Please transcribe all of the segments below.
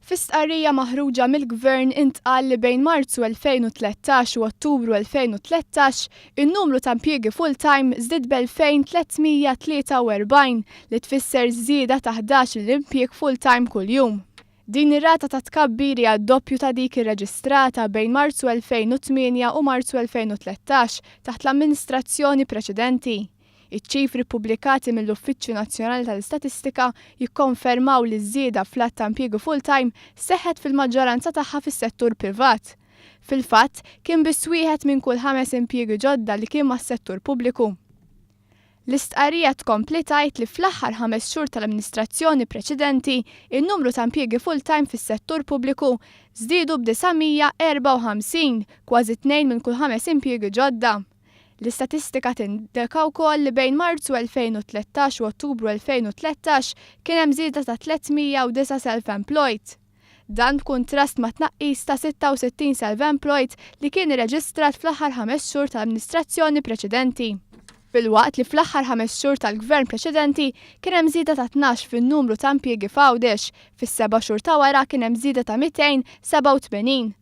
Fi stqarrija maħruġa mill-Gvern intqal li bejn Marzu 2013 u Ottubru 2013, in-numru ta' impjiegi full-time żdied b'2,343 li tfisser żieda ta' 11-il impjieg full-time kuljum. Din ir-rata ta' tkabbir hija d-doppju ta' dik irreġistrata bejn Marzu 2008 u Marzu 2013 taħt l-amministrazzjoni preċedenti. Iċ-ċifri ppubblikati mill-Uffiċċju Nazzjonali tal-Istatistika jikkonfermaw li ż-żieda fl-għadd ta' impjiegi full-time seħħet fil-maġġoranza tagħha fis-settur privat. Fil-fatt, kien biss wieħed minn kull ħames impjiegi ġodda li kien mas-settur pubbliku. L-istqarrija tkompli tgħid li fl-aħħar ħames xhur tal-amministrazzjoni preċedenti, in-numru ta' impjiegi full-time fis-settur pubbliku żdiedu b'954, kważi tnejn minn kull ħames impjiegi ġodda. L-istatistika tindika wkoll li bejn Marzu 2013 u Ottubru 2013 kien hemm żieda ta' 309 self-employed. Dan b'kuntrast ma' tnaqqis ta' 66 self-employed li kien irreġistrat fl-aħħar ħames xhur tal-amministrazzjoni preċedenti. Filwaqt li fl-aħħar ħames xhur tal-gvern preċedenti kien hemm żieda ta' 12 fin-numru ta' impjiegi f'Għawdex, fis-seba' xhur ta' wara kien hemm żieda ta' 287.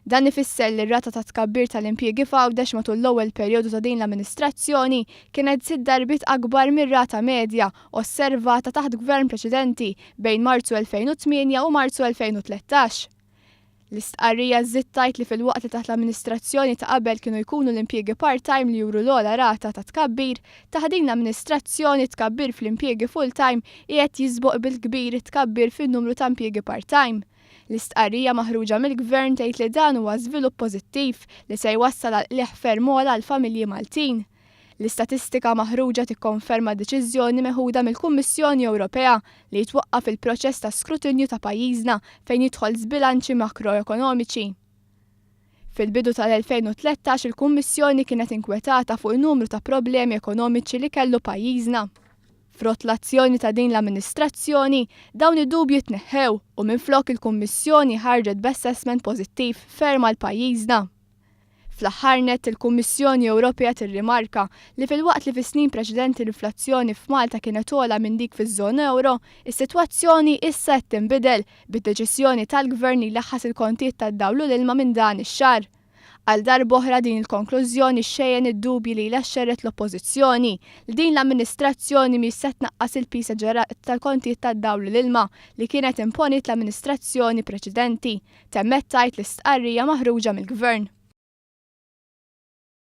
Dan ifisser li r-rata ta' tkabbir tal-impjiegi f'Għawdex matul l-ewwel perjodu ta' din l-amministrazzjoni kienet sitt darbiet akbar mir-rata medja osservata taħt gvern preċedenti bejn Marzu 2008 u Marzu 2013. L-istqarrija żżid tgħid li filwaqt li taħt l-amministrazzjoni ta' qabel kienu jkunu l-impjiegi part-time li juru l-ogħla rata ta' tkabbir, taħt din l-amministrazzjoni t-tkabbir fl-impjiegi full-time qiegħed jisboq bil-kbir it-tkabbir fin-numru ta' impjiegi part-time. L-istqarrija maħruġa mill-Gvern tgħid li dan huwa żvilupp pożittiv li se jwassal għal qligħ ferm ogħla għall-familji Maltin. L-istatistika maħruġa tikkonferma deċiżjoni meħuda mill-Kummissjoni Ewropea li jitwaqqaf il-proċess ta' skrutinju ta' pajjiżna fejn jidħol żbilanċi makroekonomiċi. Fil-bidu tal-2013 il-Kummissjoni kienet inkwetata fuq in-numru ta' problemi ekonomiċi li kellu pajjiżna. Frott l-azzjoni ta' din l-amministrazzjoni, dawn id-dubji tneħħew u minflok il-Kummissjoni ħarġet b'assessment pożittiv ferm għal pajjiżna. Fl-aħħar nett il-Kummissjoni Ewropea tirrimarka li filwaqt li fis-snin preċedenti l-inflazzjoni f'Malta kienet ogħla minn dik fiż-żona ewro, is-sitwazzjoni issa qed tinbidel bid-deċiżjoni tal-Gvern li jlaħħas il-kontijiet tad-dawl u l-ilma minn dan ix-xahar. Għal darb'oħra din il-konklużjoni xxejjen id-dubji li ilha xxerred l-Oppożizzjoni li din l-amministrazzjoni mhix se tnaqqas il-piż eġerat tal-kontijiet tad-dawl u l-ilma li kienet imponiet l-amministrazzjoni preċedenti, temmet tgħid l-istqarrija maħruġa mill-Gvern.